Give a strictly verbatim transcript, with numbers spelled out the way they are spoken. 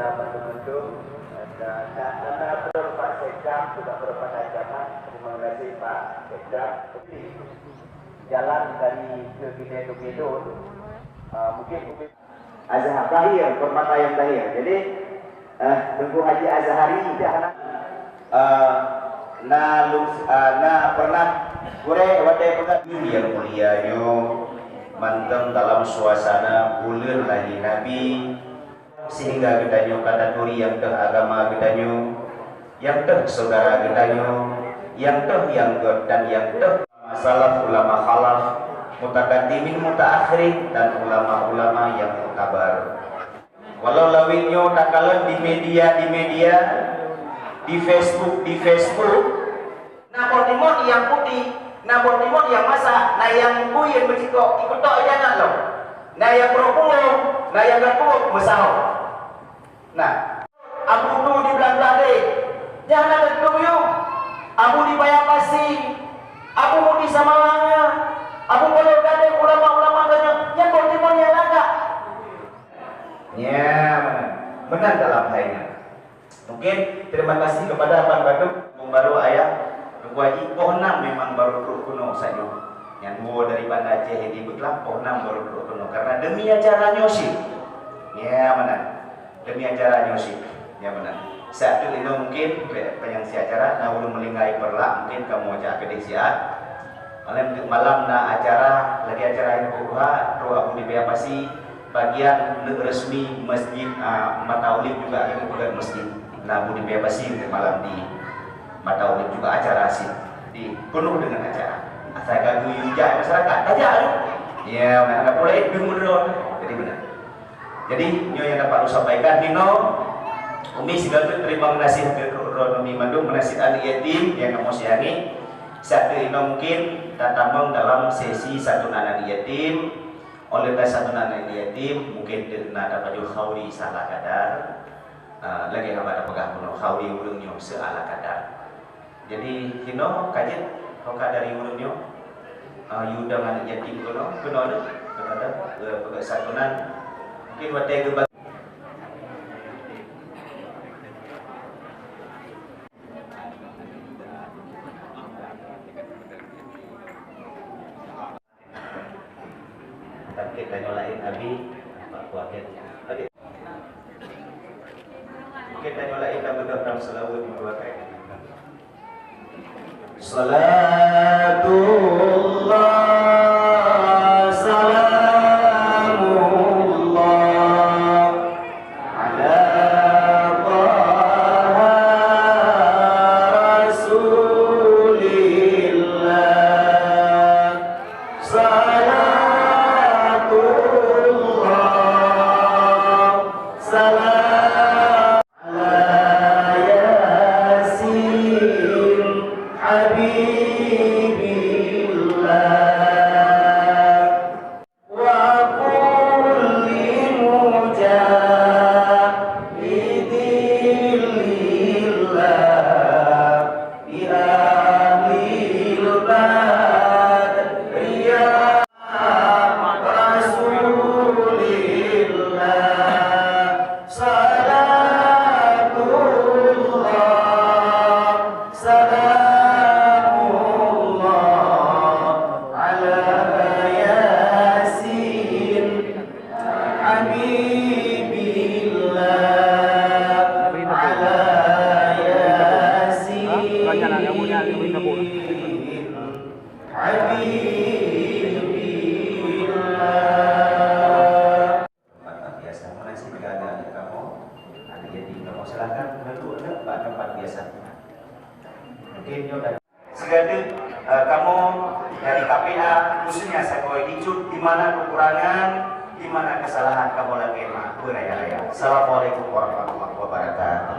Betul-betul, dan, dan, dan betul Pak Sekda, juga betul Pak Camat. Terima kasih Pak Sekda. Jalan dari ke Gile ke Gidul, eh, mungkin, mungkin Azhar, zahir, permata nyang zahir. Jadi, eh, Teungku Haji Azhari dah na, eh, na lus-, eh, na pernah gurèe watèe peugah, yang mulia nyoe mantong dalam suasana buleuen lahé Nabi, sehingga geutanyoe ka taturi nyang teuh agama geutanyoe, nyang teuh syedara geutanyoe, nyang teuh nyang gèt dan nyang teuh salaf, ulama khalaf, mutakaddimin, mutaakhirin, dan ulama-ulama nyang muktabar. Walau lawét nyoe takalon di media, di media, di Facebook, di Facebook, na boh timot nyang putéh, na boh timot nyang masak, na nyang bui nyang meucikok, ikeutok ija na lom. Na nyang brôk punggông, na nyang gèt punggông meusaho. Nah, Abu Tu di Blang Tadé, nyan na leutueng yum. Abu di Paya Pasi, Abu Mudi Samalanga, Abu Polo Gadeng, ulama-ulama tanyoe, nyan boh timon nyang lagak. Ya, meunan. Meunan dalam hai nyan. Mungkin terima kasih kepada Abang Baduk, Abang Baru, Ayah, Teungku Haji, poh nam memang baru trok keunoe sajoe. Nyang dua dari Banda Aceh di Beuklam, poh nam baru trok keunoe. Karena demi acara nyoe cit. Ya, meunan. Demi acara nyoe cit. Ya, meunan. Saat tu inoe mungkin pe-, penyangsi acara, na ulôn meulinggai peurlak, mungkin kamoe jak keudeh siat. Malam, malam na acara, lagi acara yang kedua, Roh Abu di Paya Pasi, bagian untuk resmi masjid, ah, Mata Ulib juga ada peugah masjid. Na Abu di Paya Pasi untuk malam di Mata Ulib juga acara sih. Jadi, penuh dengan acara. Asai ka geuyue jak masyarakat, tajak tu. Ya, nak ada pulai, dum droe. Jadi, benar. Jadi, nyoe nyang dapat lôn sampaikan hinoe, umi sigoe teuk terima meunasih keu droe umi mandum, meunasih aneuk yatim nyang kamoe sayangi. Saat inoe mungkin tatamong dalam sesi santunan aneuk yatim. Oleh karena santunan aneuk yatim, mungkin teuk na tapajoh khauri seala kadar. Ah, lagèe haba tapeugah bunoe, khauri ureueng nyoe seala kadar. Jadi, hinoe ka jeuet, ho ka dari ureueng nyoe, ah, yue dong aneuk yatim keunoe, keunoe deuh, keunoe deuh, eh, peugah santunan. Mungkin watèe geubagi. Tapi tanyoe laén Abi, Pak Kuaken. Oke. Mungkin tanyoe laén ka beudôh dalam seulaweuet dua kali. Salatullah, salamullah. Ala Taha Rasulillah. Salatullah, salam ala Yasin Habibillah. Wa kulli mujahidin lillah bi ahlil badri ya Rasulillah. Salatullah, salamullah ala Yasin Habibillah, ala Yasin Habibillah. Tempat biasa. Mana sih negara aneuk kamoe? Aneuk yatim kamoe, silakan duduk dekat tempat biasa. Mungkin nyoe dah. Sigoe teuk, eh, kamoe dari K P A, khususnya sagoe di Cut, di mana kekurangan, di mana kesalahan kamoe lakèe maaf beuraya-raya. Assalamualaikum warahmatullahi wabarakatuh.